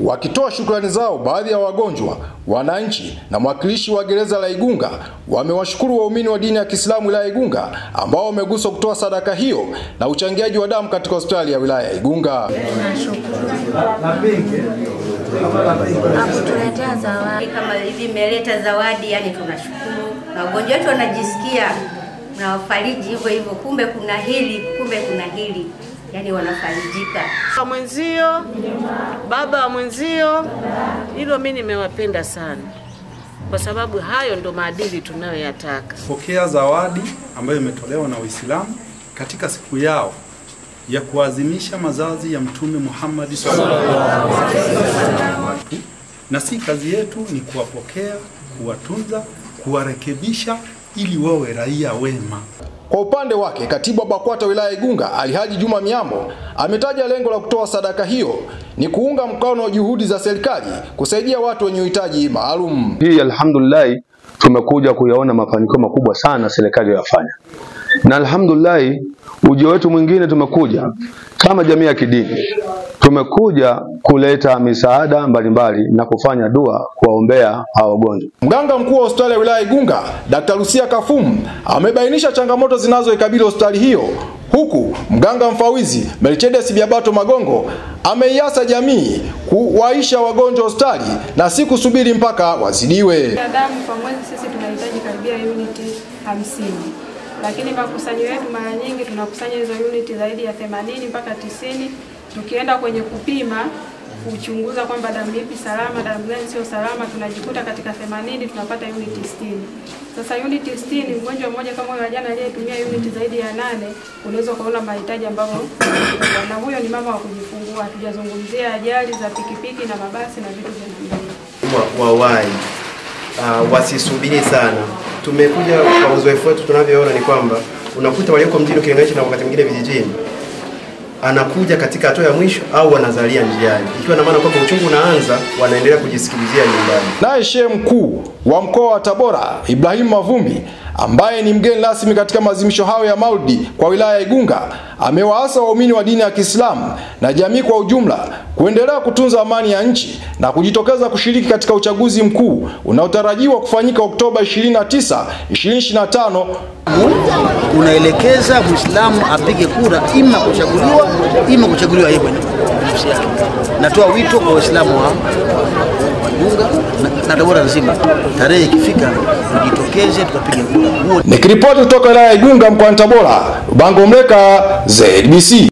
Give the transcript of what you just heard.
Wakitoa shukrani zao, baadhi ya wagonjwa, wananchi na mwakilishi wa gereza la Igunga wamewashukuru waumini wa dini ya Kiislamu wilaya Igunga ambao wameguswa kutoa sadaka hiyo na uchangiaji wa damu katika hospitali ya wilaya ya Igunga. Hakutuletea zawadi kama hivi, imeleta zawadi, yani tunashukuru. Na wagonjwa wetu wanajisikia na wafariji hivyo hivyo, kumbe kuna hili, kumbe kuna hili. Yani wanafarijika. Kwa mwenzio, baba wa mwenzio, hilo mimi nimewapenda sana. Kwa sababu hayo ndo maadili tunayoyataka. Pokea zawadi ambayo imetolewa na Uislamu katika siku yao ya kuadhimisha mazazi ya Mtume Muhammad sallallahu alaihi wasallam. Na si kazi yetu ni kuwapokea, kuwatunza, kuwarekebisha ili wawe raia wema. Kwa upande wake, katibu wa BAKWATA wilaya Igunga, Alhaji Juma Miambo, ametaja lengo la kutoa sadaka hiyo ni kuunga mkono juhudi za serikali kusaidia watu wenye uhitaji maalum. Hii alhamdulillah tumekuja kuyaona mafanikio makubwa sana serikali yafanya. Na alhamdulillah ujio wetu mwingine tumekuja kama jamii ya kidini, tumekuja kuleta misaada mbalimbali na kufanya dua kuwaombea hawa wagonjwa. Mganga mkuu wa hospitali ya wilaya Igunga, Dr. Lucia Kafumu, amebainisha changamoto zinazoikabili hospitali hiyo, huku mganga mfawizi Mercedes Biabato Magongo ameiasa jamii kuwaisha wagonjwa hospitali na si kusubiri mpaka wazidiwe. Damu kwa mwezi sisi tunahitaji karibia uniti 50. Lakini makusanyo yetu mara nyingi tunakusanya hizo uniti zaidi ya 80 mpaka 90. Tukienda kwenye kupima, kuchunguza kwamba damu ipi salama, damu gani sio salama, tunajikuta katika 80 tunapata uniti 60. Sasa uniti 60, mgonjwa mmoja kama huyo jana aliyetumia uniti zaidi ya 8, unaweza kuona mahitaji ambayo, na huyo ni mama wa kujifungua. Hatujazungumzia ajali za pikipiki na mabasi na vitu vingine. Wawai wasisubiri sana. Tumekuja kwa uzoefu wetu tunavyoona ni kwamba unakuta walioko mjini ukilinganisha na wakati mwingine vijijini, anakuja katika hatua ya mwisho au wanazalia njiani, ikiwa na maana kwamba uchungu unaanza, wanaendelea kujisikilizia nyumbani. Naye shehe mkuu wa mkoa wa Tabora Ibrahim Mavumbi, ambaye ni mgeni rasmi katika maadhimisho hayo ya Maulidi kwa wilaya ya Igunga, amewaasa waumini wa dini ya Kiislamu na jamii kwa ujumla kuendelea kutunza amani ya nchi na kujitokeza kushiriki katika uchaguzi mkuu unaotarajiwa kufanyika Oktoba 29, 2025. Unaelekeza Muislamu apige kura, ima kuchaguliwa, ima kuchaguliwa yeye mwenyewe nafsi yake. Natoa wito kwa Waislamu wa Igunga na Tabora nzima, tarehe ikifika tujitokeze tukapige kura. Nikiripoti kutoka wilaya ya Igunga mkoani Tabora, Bango Mleka, ZBC.